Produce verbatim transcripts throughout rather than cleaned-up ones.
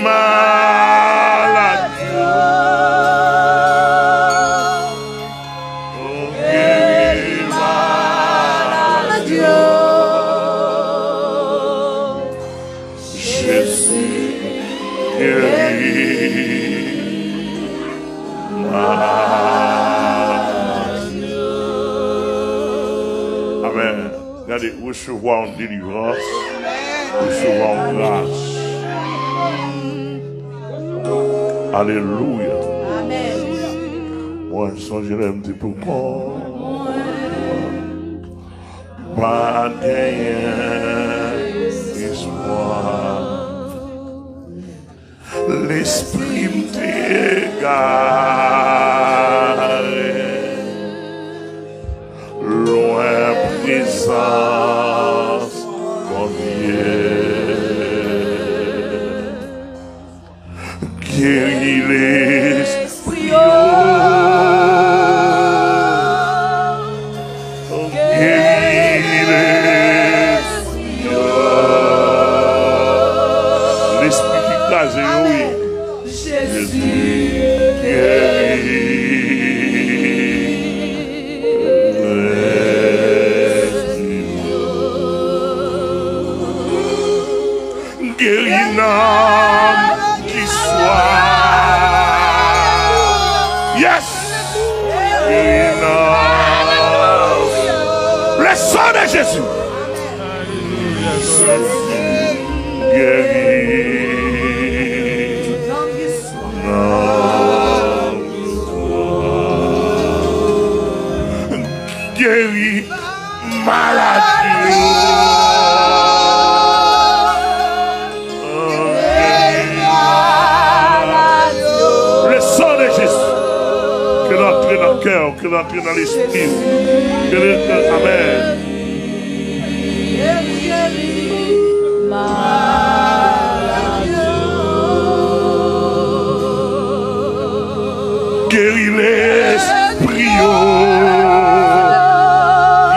maladi yo. Geri maladi yo. Jezi, geri maladi yo. Amèn. Gade, resevwa yon delivrans, resevwa yon gras. Alelouya. Amèn. Mwen sonje lè m te pou kò. Pa genyen espwa. Lespri m te egare. Lwen prezans Bondye. Geri lespri yo. Geri lespri yo. Lespri ki kraze yo, wi. Jezi, geri lespri yo. Geri nanm ki swa. Yes! Geri nanm. Le sang de Jésus. Geri nanm ki swa. Geri maladi yo. Le sang de Jésus. Ke l antre nan kè w, ke l antre nan lespri w. Ke l antre, amèn. Geri lespri yo.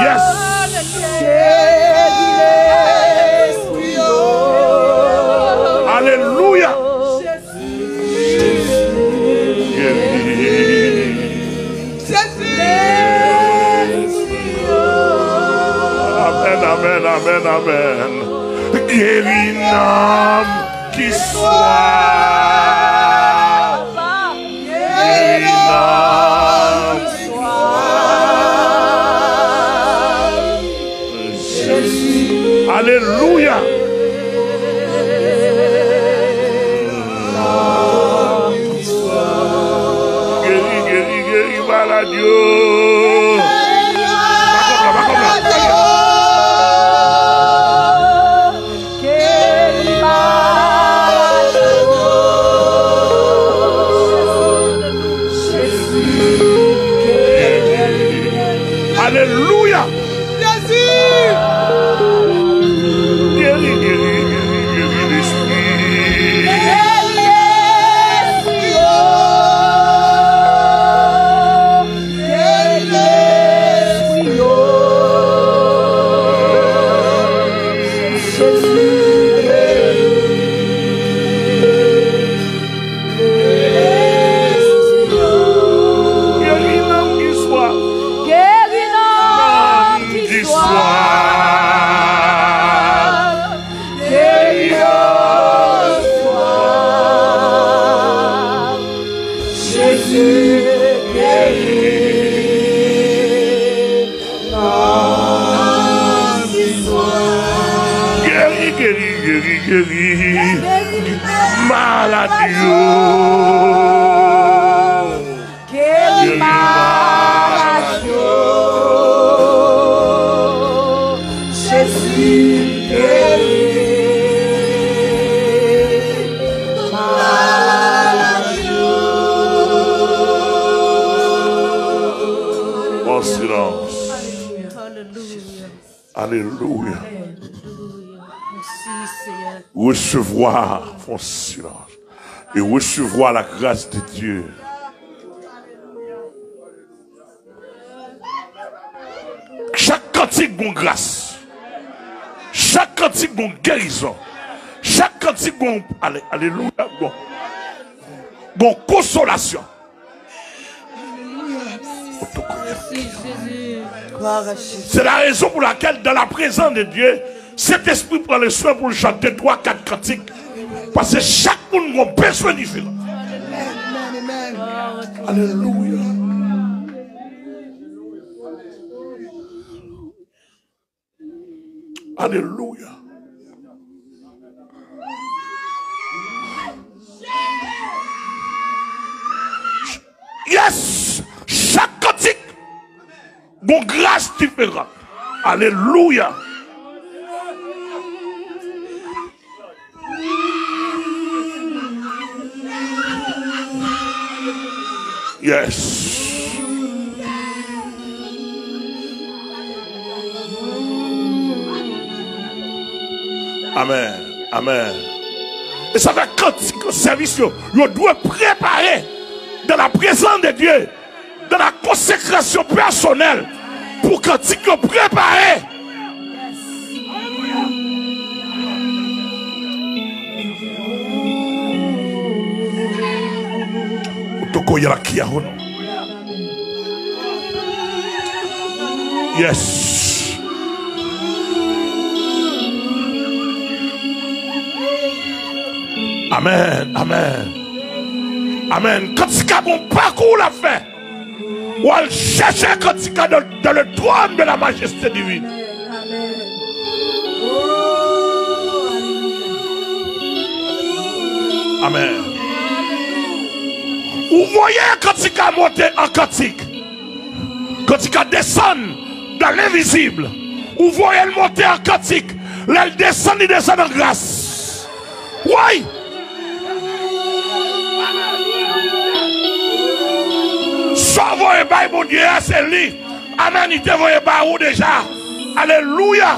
Yes. Alelouya. Geri. Amèn, amèn, amèn, amèn. Geri nanm ki swa. Geri nanm ki swa. Alelouya. Geri, geri, geri malad yo. Pa kòb la, pa kòb la. Alelouya. Jezi. Geri, geri, geri, geri lespri. Geri lespri yo. Geri lespri yo. Jezi, geri. Geri nanm ki swa. Geri nanm ki swa. Geri nanm ki swa. Jezi, geri. Geri, geri, geri, geri. Malad yo. Geri malad yo. Jezi, geri malad yo. An silans. Alelouya. Alelouya. Alelouya. Mèsi, Seyè. Resevwa, fè yon silans. E resevwa la gras de Dye. Chak kantik gon gras. Chak kantik gon gerizon. Chak kantik gon, ale, alelouya, gon, gon konsolasyon. C'est la raison pour laquelle, dans la présence de Dieu, Sentespri pran le swen pou l chante twa, kat kantik. Paske chak moun gon bezwen diferan. Alelouya. Alelouya. Yes! Chak kantik gon gras diferan. Alelouya. Yes. Amèn. Amèn. E sa fè kantik sèvis yo, yo dwe prepare dans la présence de Dieu, dans la consécration personnelle, pou kantik yo prepare. Otoko yala kia hono. Yes. Amèn, amèn. Amèn. Kantika gon pakou w ap fè. Ou al chèche kantika dans, dans le trône de la majesté divine. Amèn. Ou voye kantika monte an kantik. Kantika desann dans l'invisible. Ou voye l monte an kantik. Lè l desann, li desann an gras. Woy! Sa w voye bay Bondye a, se li. Amèn, li te voye ba ou deja. Alelouya.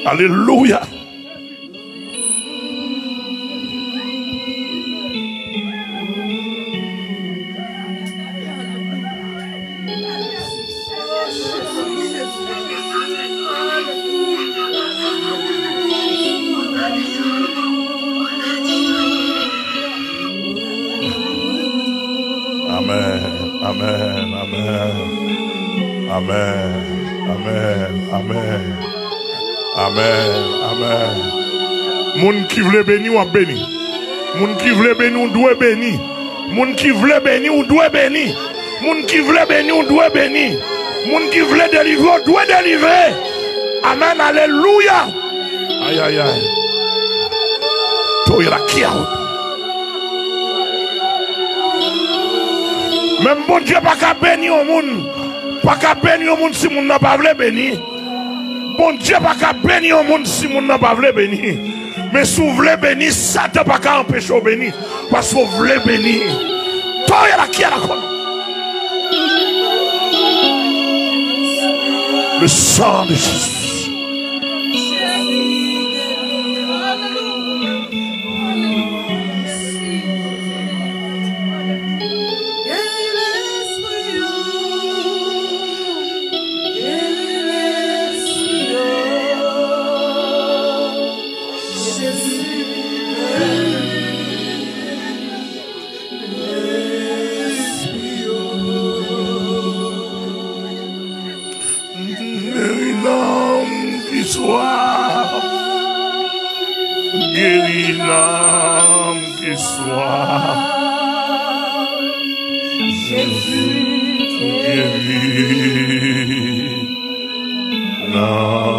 Alelouya. Amèn, amèn, amèn. Amèn, amèn, amèn. Amèn, amèn. Moun ki vle beni w ap beni. Moun ki vle beni w dwe beni. Moun ki vle beni w dwe beni. Moun ki vle beni w dwe beni. Moun ki vle delivre w dwe delivre. Amèn, alelouya. Ayayay. Toye la kiyaw. Menm Bondye pa ka beni yon moun, pa ka beni yon moun si moun nan pa vle beni. Bondye pa ka beni yon moun si moun nan pa vle beni. Men si w vle beni, Satan pa ka anpeche w beni, paske w vle beni. Toye la kiya la kono. Le sang de Jésus. Geri nanm ki swa. Geri nanm ki swa. Jezi geri nanm.